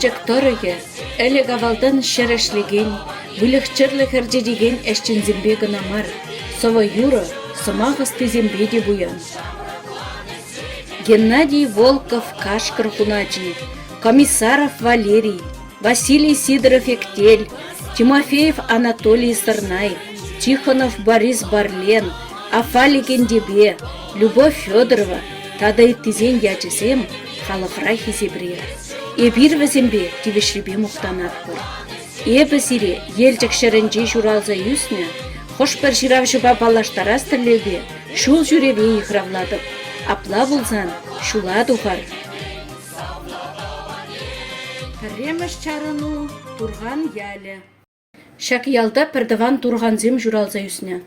Елчӗк тӑрӑхӗ ӗлӗк-авалтан ҫӗр ӗҫлекен, выльӑх-чӗрлӗх ӗрчетекен ӗҫченсемпе кӑна мар, сӑвӑ-юрӑ, сӑмах ӑстисемпе те пуян. Геннадий Волков Кашкӑр Хуначи, Комиссаров Валерий, Василий Сидоров-Эктел, Тимофеев Анатолий Сӑрнай, Тихонов Борис Борлен, Афалик Энтепе, Любовь Федорова тата ыттисен ячӗсем халӑхра хисепре. Эпир вӗсемпе тивӗҫлипе мухтанатпӑр. Эпӗ сире Елчӗк ҫӗрӗнче ҫуралса ӳснӗ хӑш-пӗр ҫыравҫӑпа паллаштарас тӗллевпе ҫул ҫӳреве йыхравлатӑп. Апла пулсан ҫула тухар. Пӗрремӗш чарӑну Турхан ялӗ. Ҫак ялта пӗртӑван Турхансем ҫуралса ӳснӗ.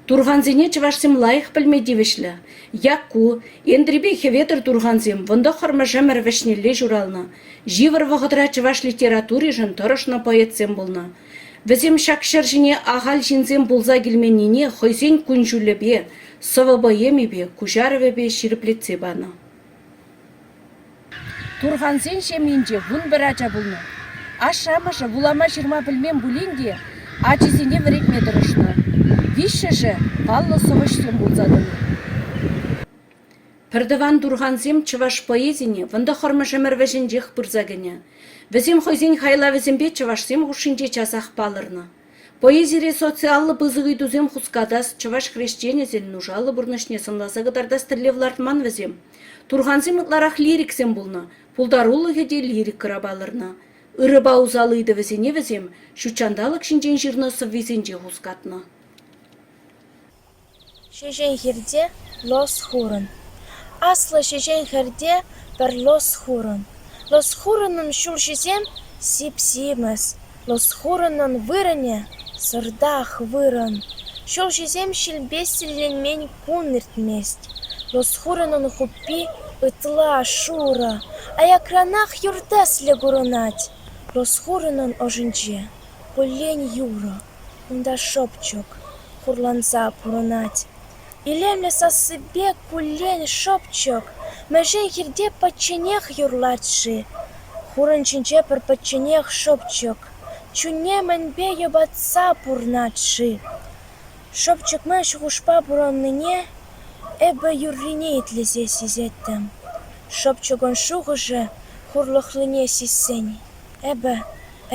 Турхансене чӑвашсем лайӑх пӗлме тивӗҫлӗ. Якку, Энтрипе Хӗветӗр Турхансем вунтӑххӑрмӗш ӗмӗр вӗҫнелле ҫуралнӑ, йывӑр вӑхӑтра чӑваш литературишӗн тӑрӑшнӑ поэтсем пулнӑ. Вӗсем ҫак ҫӗр ҫине ахаль ҫынсем пулса килменнине хӑйсен кун-ҫулӗпе, сӑвӑ-поэмипе, куҫарӑвӗпе ҫирӗплетсе панӑ. Турхансен ҫемйинче 11 ача пулнӑ. Ашшӗ-амӑшӗ вулама-ҫырма пӗлмен пулин те ачисене вӗрентме тӑрӑшнӑ. Виҫҫӗшӗ паллӑ сӑвӑҫсем пулса тӑнӑ. Пӗртӑван Турхансем чӑваш поэзине вунтӑххӑрмӗш ӗмӗр вӗҫӗнчех пырса кӗнӗ. Вӗсем хӑйсен хайлавӗсемпе чӑвашсем хушшинче часах палӑрнӑ. Поэзире социаллӑ пысӑк ыйтусем хускатас, чӑваш хресченӗсен нушаллӑ пурнӑҫне сӑнласа кӑтартас тӗллев лартман вӗсем. Турхансем ытларах лириксем пулнӑ, пултарулӑхӗ те лирикӑра палӑрнӑ. Ырӑпа усал ыйтӑвӗсене вӗсем ҫутҫанталӑк ҫинчен ҫырнӑ сӑввисенче хускатнӑ. Ҫеҫен хирте лӑс хурӑн. Аслӑ ҫеҫен хирте пӗр лӑс хурӑн. Лӑс хурӑнӑн ҫулҫисем сип-симӗс, лӑс хурӑнӑн вырӑнӗ сӑртах вырӑн. Ҫулҫисем ҫилпе силленмен кун иртмест. Лӑс хурӑнӑн хуппи ытла шурӑ, аякранах юр тӗслӗ курӑнать. Лӑс хурӑнӑн ӑшӗнче куллен юрӑ. Унта шӑпчӑк хурланса пурӑнать. Илемлӗ сассипе куллен шӑпчӑк мӗншӗн хирте пӗчченех юрлать-ши? Хурӑн ҫинче пӗр пӗчченех шӑпчӑк чунне мӗнпе йӑпатса пурӑнать-ши? Шӑпчӑк мӗн шухӑшпа пурӑннине эпӗ юррине итлесе сисеттӗм. Шӑпчӑкӑн шухӑшӗ хурлӑхлине сиссен эпӗ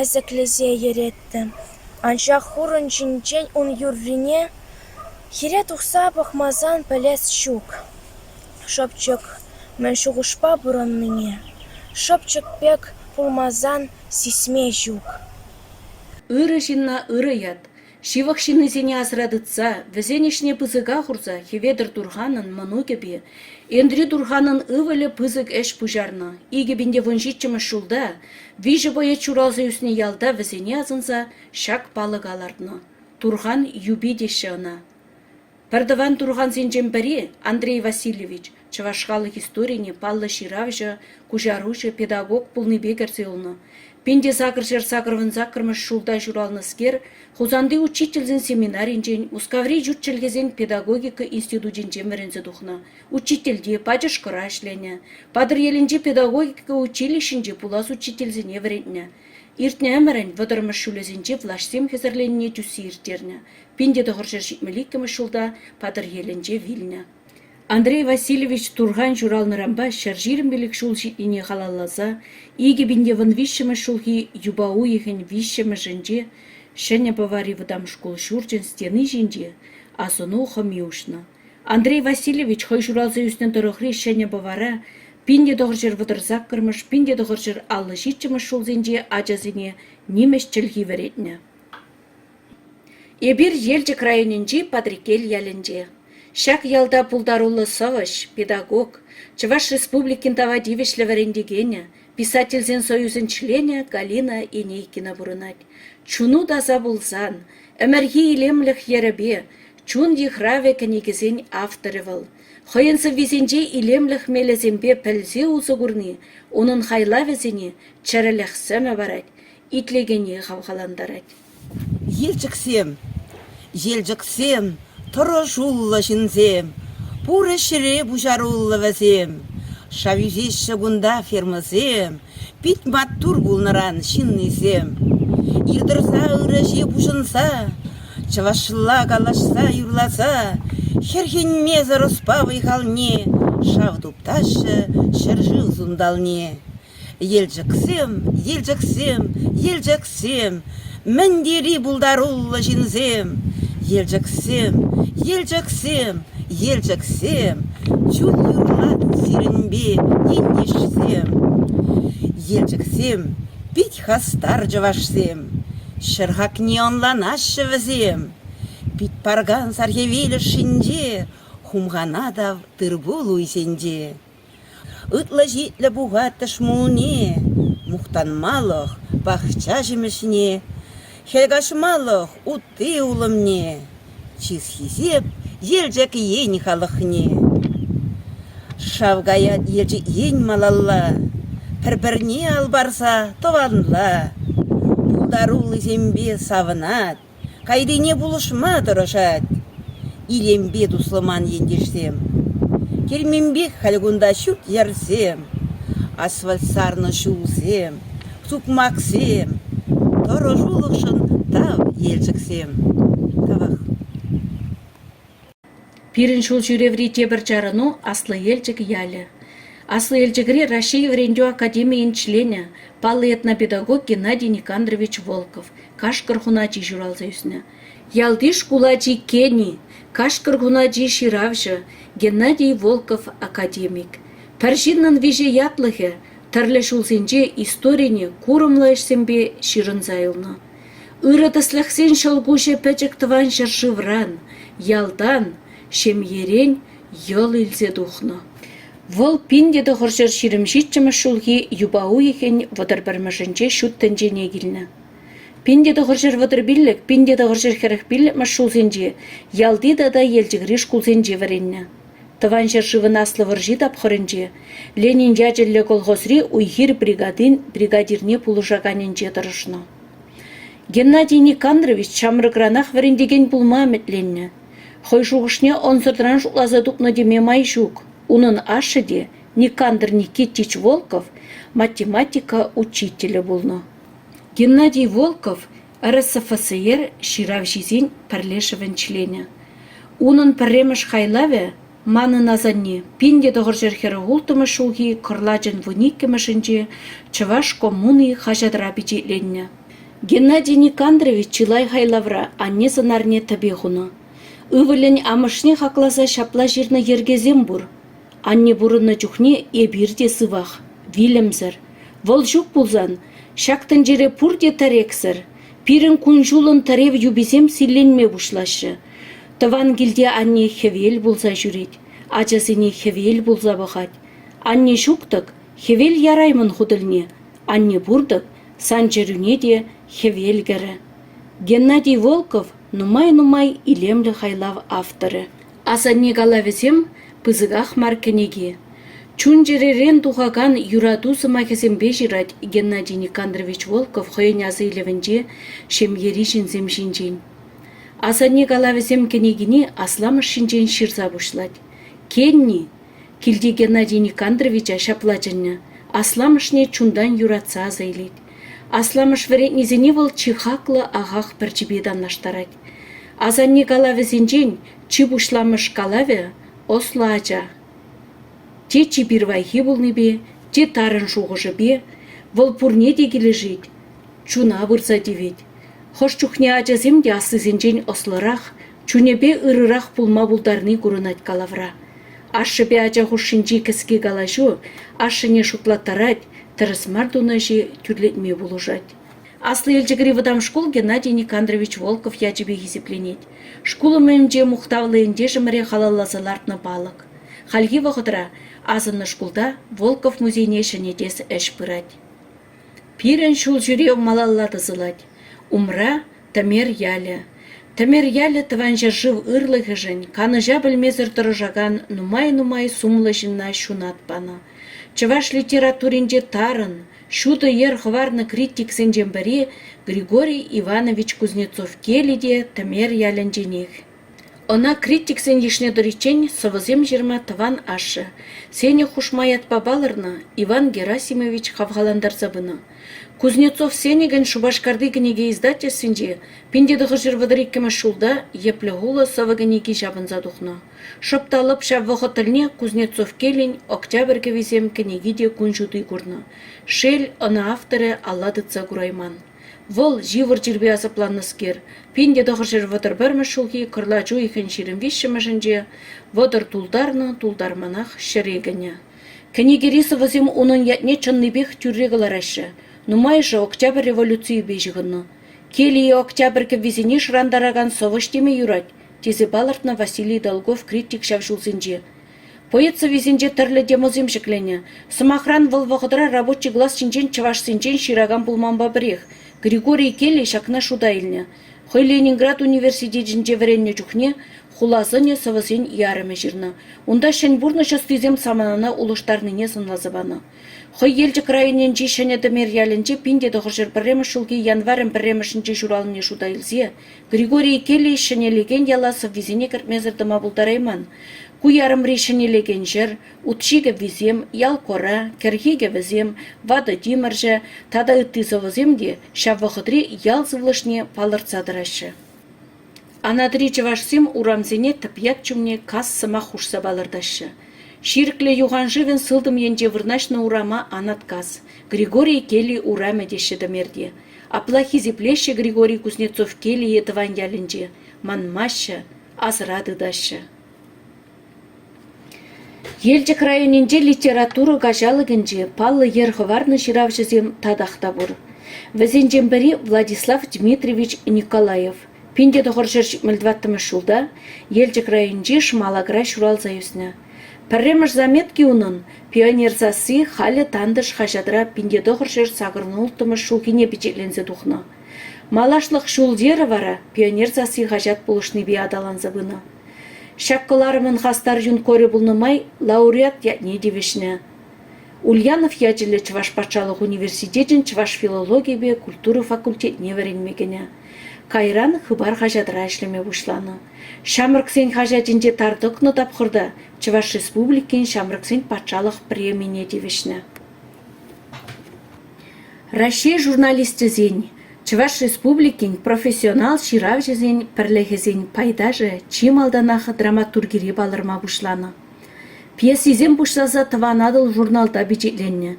ӗсӗклесе йӗреттӗм. Анчах хурӑн ҫинчен ун юррине хире тухса пӑхмасан пӗлес ҫук. Шӑпчӑк мӗн шухӑшпа пурӑннине шӑпчӑк пек пулмасан сисме ҫук. Ырӑ ҫынна ырӑ ят, Ҫывӑх ҫыннисене асра тытса, вӗсен ӗҫне пысӑка хурса Хӗветӗр Турханӑн мӑнукӗпе Энтри Турханӑн ывӑлӗ пысӑк ӗҫ пуҫарнӑ. 2017 ҫулта виҫӗ боец ҫуралса ӳснӗ ялта вӗсене асӑнса ҫак палӑка лартнӑ. Турхан юпи теҫҫӗ ӑна. Пӗртӑван Турхансенчен пӗри, Андрей Васильевич, чӑваш халӑх историне паллӑ ҫыравҫӑ, куҫаруҫӑ, педагог пулнипе кӗрсе юлнӑ. 1888 ҫулта ҫуралнӑскер Хусанти учительсен семинаринчен, Мускаври ют чӗлхесен педагогика институтӗнчен вӗренсе тухнӑ, учительте, пачӑшкӑра ӗҫленӗ, Патӑрьелӗнчи педагогика училищинче пулас учительсене вӗрентнӗ. Иртнӗ ӗмӗрӗн вӑтӑрмӗш ҫулӗсенче влаҫсем хӗсӗрленине тӳссе ирттернӗ. 1972 ҫулта Патӑрьелӗнче вилнӗ. Андрей Васильевич Турхан ҫуралнӑранпа 125 ҫул ҫитнине халалласа 2013 ҫулхи юпа уйӑхӗн виҫҫӗмӗшӗнче Ҫӗнӗ Пӑвари вӑтам шкул ҫурчӗн стени ҫинче асӑну хӑми уҫнӑ. Андрей Васильевич хӑй ҫуралса ӳснӗ тӑрӑхри Ҫӗнӗ Пӑвара 1938 1957 ҫулсенче ачасене нимӗҫ чӗлхи вӗрентнӗ. Эпир Елчӗк районӗнчи Патреккел ялӗнче. Ҫак ялта пултаруллӑ сӑвӑҫ, педагог, Чӑваш Республикин тава тивӗҫлӗ вӗрентекенӗ, Писательсен союзӗн членӗ Галина Енейкина пурӑнать. Чуну таса пулсан, ӗмӗрхи илемлӗх йӗрӗпе, чун йыхравӗ кӗнекесен авторӗ вӑл. Хӑйӗн сӑввисенче илемлӗх мелӗсемпе пӗлсе усӑ курни унӑн хайлавӗсене чӗрӗлӗх сӗмӗ парать, итлекене хавхалантарать. Елчӗксем, Елчӗксем, тӑрӑшуллӑ ҫынсем, пур ӗҫре пуҫаруллӑ вӗсем. Шав ӳсеҫҫӗ кунта фермӑсем, Пит маттур пулнӑран ҫыннисем. Ир тӑрса ырӑ ӗҫе пуҫӑнса, Чӑвашла калаҫса юрласа, Хӗрхенмесӗр ӑспа вӑй-халне Шав туптаҫҫӗ ҫӗршыв сунталне. Елчӗксем, Елчӗксем, Елчӗксем, мӗн тери пултаруллӑ ҫынсем! Елчӗксем, Елчӗксем, Елчӗксем, чун юрлать сирӗнпе ентешсем. Елчӗксем пит хастар чӑвашсем, ҫӗр хакне ӑнланаҫҫӗ вӗсем. Пит паркан сар хӗвел ӑшшинче хумхана тав тыр-пул уйсенче. Ытлӑ-ҫитлӗ пухать тӑшмулне, мухтанмалӑх пахча ҫимӗҫне, хӗл каҫмалӑх утти-улӑмне, чыс-хисеп Елчӗк ен халӑхне. Шав каять Елчӗк ен малалла, пӗр-пӗрне ал парса тӑванла, пултаруллисемпе савӑнать, Кайрине пулӑшма тӑрӑшать. Илемпе туслӑ ман ентешсем. Керменпех халь кунта ҫурт-йӗрсем, асфальт сарнӑ ҫулсем, сукмаксем. Тӑрӑшулӑхшӑн тав, Елчӗксем. Тавах. Пирӗн ҫул ҫӳреври тепӗр чарӑну Аслӑ Елчӗк ялӗ. Аслӑ Елчӗкри Раҫҫей вӗрентӳ академийӗн членӗ, паллӑ этнопедагог Геннадий Никандрович Волков Кашкӑр Хуначи ҫуралса ӳснӗ. Ялти шкул ачи Кени, Кашкӑр Хуначи ҫыравҫӑ, Геннадий Волков академик. Пӗр ҫыннӑн виҫе ятлӑхӗ тӗрлӗ ҫулсенче историне курӑмлӑ ӗҫсемпе ҫырӑнса юлнӑ. Ырӑ тӗслӗхсен ҫӑлкуҫӗ пӗчӗк тӑван ҫӗршывран, ялтан, ҫемьерен йӑл илсе тухнӑ. Вӑл 1927 ҫулхи юпа уйӑхӗн 31-мӗшӗнче ҫут тӗнчене килнӗ. 1935 1945 ҫулсенче ялти тата Елчӗкри шкулсенче вӗреннӗ. Тӑван ҫӗршывӑн Аслӑ вӑрҫи тапхӑрӗнче Ленин ячӗллӗ колхозри уй-хир бригадин бригадирне пулӑшаканӗнче тӑрӑшнӑ. Геннадий Никандрович ҫамрӑкранах вӗрентекен пулма ӗмӗтленнӗ. Хӑй шухӑшне ӑнсӑртран шутласа тупнӑ теме май ҫук. Унӑн ашшӗ те, Никандр Никитич Волков, математика учителӗ пулнӑ. Геннадий Волков РСФСР ҫыравҫисен пӗрлешӗвӗн членӗ. Унӑн пӗрремӗш хайлавӗ «Манӑн асанне» 1946 ҫулхи кӑрлачӑн вуниккӗмӗшӗнче Чӑваш коммуни хаҫатра пичетленнӗ. Геннадий Никандрович чылай хайлавра анне сӑнарне тӗпе хунӑ. Ывӑлӗн амӑшне хакласа ҫапла ҫырнӑ йӗркесем пур. Анне пурӑннӑ чухне эпир те сывах, вилӗмсӗр. Вӑл ҫук пулсан ҫак тӗнчере пурте тӗрексӗр, пирӗн кун-ҫулӑн тӗрев юписем силленме пуҫлаҫҫӗ. Тӑван килте анне хӗвел пулса ҫӳрет, ачасене хӗвел пулса пӑхать. Анне ҫук-тӑк, хӗвел яраймӑн ху тӗлне, анне пур-тӑк, сан чӗрӳне те хӗвел кӗрӗ. Геннадий Волков нумай-нумай илемлӗ хайлав авторӗ. Асанне калавӗсем пысӑках мар кӗнеке. Чун-чӗререн тухакан юрату сӑмахӗсемпе ҫырать Геннадий Никандрович Волков хӑйӗн аса илӗвӗнче ҫемьери ҫынсем ҫинчен. Асанне калавӗсем кӗнекине асламӑш ҫинчен ҫырса пуҫлать. Кенни, килти Геннадий Никандровича ҫапла чӗннӗ, асламӑшне чунтан юратса аса илет. Асламӑш вӗрентнисене вӑл чи хаклӑ ахах пӗрчипе танлаштарать. Асанне калавӗсенчен чи пуҫламӑш калавӗ «Ӑслӑ ача». Те чи пирвайхи пулнипе, те тарӑн шухӑшӗпе вӑл пурне те килӗшет, чуна пырса тивет. Хӑш чухне ачасем те аслисенчен ӑслӑрах, чунӗпе ырӑрах пулма пултарни курӑнать калавра. Ашшӗпе ача хушшинчи кӗске калаҫу ашшӗне шутлаттарать, тӗрӗс мар тунӑ ӗҫе тӳрлетме пулӑшать. Аслӑ Елчӗкри вӑтам шкул Геннадий Никандрович Волков ячӗпе хисепленет. Шкул умӗнче мухтавлӑ ентешӗмӗре халалласа лартнӑ палӑк. Хальхи вӑхӑтра асӑннӑ шкулта Волков музейне ҫӗнетес ӗҫ пырать. Пирӗн ҫул ҫӳрев малалла тӑсӑлать. Умра Тӗмер ялӗ. Тӗмер ялӗ тӑван ҫӗршыв ырлӑхӗшӗн канӑҫа пӗлмесӗр тӑрӑшакан нумай-нумай сумлӑ ҫынна ҫунат панӑ. Чӑваш литературинче тарӑн, ҫутӑ йӗр хӑварнӑ критиксенчен пӗри Григорий Иванович Кузнецов-Кели те Тӗмер ялӗнченех. Ӑна критиксен йышне тӑриччен сӑвӑсем ҫырма тӑван ашшӗ, Сеня хушма ятпа палӑрнӑ Иван Герасимович хавхалантарса пынӑ. Кузнецов Сенӗкӗн Шупашкарти кӗнеке издательствинче 1932 ҫулта «Йӗплӗ хулӑ» сӑвӑ кӗнеки ҫапӑнса тухнӑ. Шӑп та лӑп ҫав вӑхӑт тӗлне Кузнецов килӗн «Октябрь кӗвисем» кӗнеки те кун ҫути курнӑ. Шел, ӑна авторӗ алла тытса курайман. Вӑл, йывӑр чирпе асапланнӑскер, 1931 ҫулхи кӑрлач уйӑхӗн 23-мӗшӗнче 30 тултарнӑ тултарманах ҫӗре кӗнӗ. Кӗнекери сӑвӑсем унӑн ятне чӑннипех тӳрре кӑлараҫҫӗ. Нумайӑшӗ Октябрь революцийӗпе ҫыхӑннӑ. Келие Октябрь кӗввисене шӑрантаракан сӑвӑҫ теме юрать, тесе палӑртнӑ Василий Долгов критик ҫав ҫулсенче. Поэт сӑввисенче тӗрлӗ темӑсем ҫӗкленӗ. Сӑмахран, вӑл вӑхӑтра рабочи класс ҫинчен чӑвашсенчен ҫыракан пулманпа пӗрех. Григорий Келли ҫакна шута илнӗ. Хӑй Ленинград университетӗнче вӗреннӗ чухне хула сӑнӗ сӑвӑсен ярӑмӗ ҫырнӑ. Унта ҫӗн пурнӑҫ ӑстисем саманана улӑштарнине сӑнласа панӑ. Хӑй Елчӗк районӗнчи Ҫӗнӗ Тӗмер ялӗнче 1901 ҫулхи январӗн пӗрремӗшӗнче ҫуралнине шута илсе Григорий Келли ҫӗнелекен яла сӑввисене кӗртмесӗр тӑма пултарайман. Ку ярӑмри ҫӗнелекен ҫӗр, утҫи кӗввисем, ялкора, кӗрхи кӗвӗсем, ватӑ тимӗрҫӗ тата ытти сӑвӑсем те ҫав вӑхӑтри ял сывлӑшне палӑртса тӑраҫҫӗ. Анатри чӑвашсем урамсене тӗп ят ҫумне кас сӑмах хушса палӑртаҫҫӗ. Ҫирӗклӗ юханшывӗн сылтӑм енче вырнаҫнӑ урама Анаткас, Григорий Келли урамӗ теҫҫӗ Тӗмерте. Апла хисеплеҫҫӗ Григорий Кузнецов Келлие тӑван ялӗнче, манмаҫҫӗ, асра тытаҫҫӗ. Елчӗк районӗнче литература каҫалӑкӗнче паллӑ йӗр хӑварнӑ ҫыравҫӑсем татах та пур. Вӗсенчен пӗри Владислав Дмитриевич Николаев. 1974 ҫулта Елчӗк районӗнчи Шӑмалакра ҫуралса ӳснӗ. Пӗрремӗш заметки унӑн «Пионер сасси» халӗ «Тантӑш» хаҫатра 1986 ҫулхине пичетленсе тухнӑ. Малашлӑх ҫул-йӗрӗ вара «Пионер сасси» хаҫат пулӑшнипе аталанса пынӑ. Ҫак кӑларӑмӑн хастар юнкорӗ пулнӑ май лауреат ятне тивӗҫнӗ. Ульянов ячӗллӗ Чӑваш патшалӑх университечӗн чӑваш филологийӗпе культура факультетне вӗренме кӗнӗ. Кайран «Хыпар» хаҫатра ӗҫлеме пуҫланӑ. Ҫамрӑксен хаҫатӗнче тар тӑкнӑ тапхӑрта Чӑваш Республикин ҫамрӑксен патшалӑх премине тивӗҫнӗ. Раҫҫей журналисчӗсен, Чӑваш Республикин профессионал ҫыравҫӑсен пӗрлӗхӗсен пайташӗ чи малтанах драматургире палӑрма пуҫланӑ. Пьесисем пуҫласа «Тӑван Атӑл» журналта пичетленнӗ.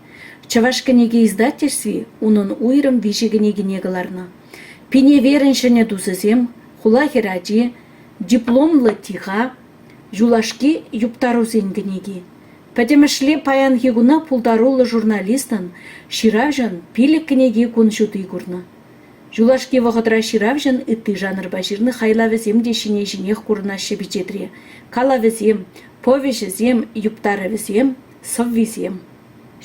Чӑваш кӗнеке издательстви унӑн уйрӑм виҫӗ кӗнекине кӑларнӑ. Пиневерӗн ҫӗнӗ тусӗсем, Хула хӗрачи, Дипломлӑ тиха, Юлашки юптарусен кӗнеки. Пӗтӗмӗшле паянхи куна пултаруллӑ журналистӑн, ҫыравҫӑн пилӗк кӗнеки кун ҫути курнӑ. Юлашки вӑхӑтра ҫыравҫӑн ытти жанрпа ҫырнӑ хайлавӗсем те ҫине-ҫинех курӑнаҫҫӗ пичетре: калавӗсем, повеҫӗсем, юптарӑвӗсем, сӑввисем.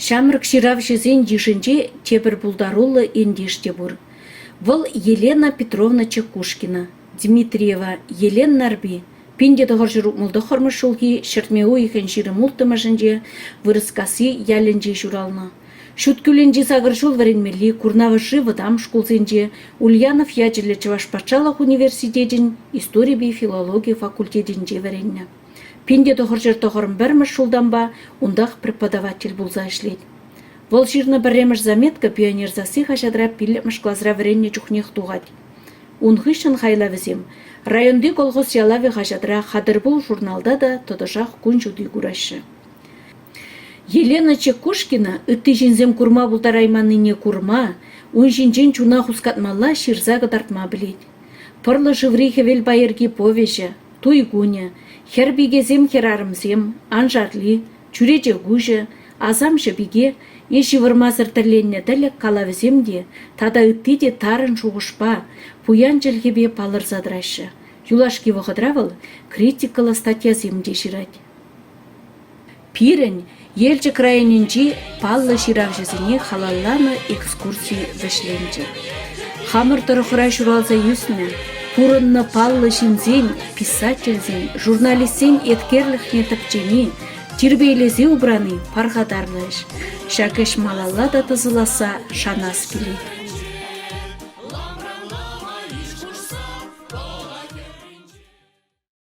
Ҫамрӑк ҫыравҫӑсен йышӗнче тепӗр пултаруллӑ ентеш те пур. Вӑл Елена Петровна Чекушкина, Дмитриева Елен Нарпи, 1969 ҫулхи ҫӗртме уйӑхӗн 26-мӗшӗнче Вырӑскасси ялӗнче ҫуралнӑ. Ҫуткӳлӗнчи сакӑр ҫул вӗренмелли Курнавӑшри вӑтам шкулсенче Ульянов ячӗллӗ Чӑваш патшалӑх университечӗн историпе филологи факультетӗнче вӗреннӗ. 1991 ҫултанпа унтах преподаватель пулса ӗҫлет. Вӑл ҫырнӑ пӗрремӗш заметка «Пионер сасси» хаҫатра пиллӗкмӗш класра вӗреннӗ чухнех тухать. Ун хыҫҫӑн хайлавӗсем районти «Колхоз ялавӗ» хаҫатра «Хатӗр пул» журналта та тӑтӑшах кун ҫути кураҫҫӗ. Елена Чекушкина ытти ҫынсем курма пултарайманнине курма, ун ҫинчен чуна хускатмалла ҫырса кӑтартма пӗлет. Пӑрлӑ шыври хӗвел пайӑрки повеҫӗ, туй кунӗ, хӗр пикесем хӗрарӑмсем, аншарли, чӳрече куҫӗ, асамҫӑ пике е ҫывӑрмасӑр тӗлленнӗ тӗлӗк калавӗсем те тата ытти те тарӑн шухӑшпа, пуян чӗлхепе палӑрса тӑраҫҫӗ. Юлашки вӑхӑтра вӑл критикӑллӑ статьясем те ҫырать. Пирӗн Елчӗк районӗнчи паллӑ ҫыравҫӑсене халалланӑ экскурси вӗҫленчӗ. Хамӑр тӑрӑхра ҫуралса ӳснӗ, пурӑннӑ паллӑ ҫынсен, писательсен, журналистсен еткерлӗхне тӗпчени, тирпейлесе упрани пархатарлӑ ӗҫ. Ҫак ӗҫ малалла та тӑсӑласса шанас килет.